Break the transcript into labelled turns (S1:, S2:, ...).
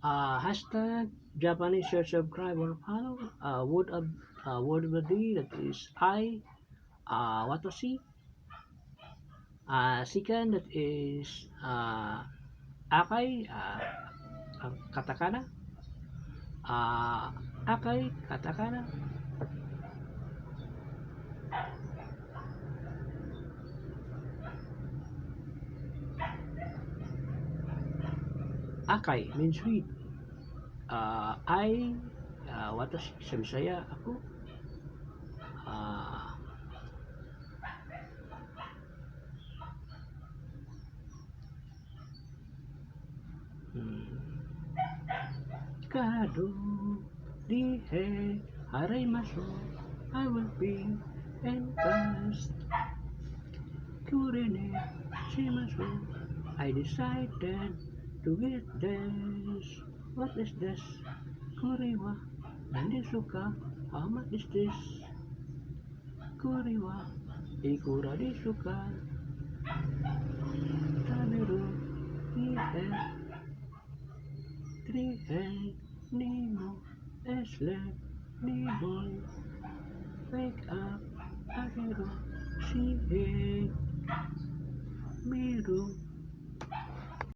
S1: Hashtag Japanese Church of Christ or follow. Word of the day, that is I, watashi. Second, that is akai, katakana. Akai, katakana. Akai means red. I, watashi, sa Bisaya, ako. Kado, dihe, haraimasu, I will be and fast. Kurene, shimasu, I decided to get this. What is this? Kore wa nan desu ka? How much is this? Kore wa ikura desu ka? Taberu, ihe, 3N, Nemo, Esle, Neboy, wake up, Ageru, Sihe, Miru.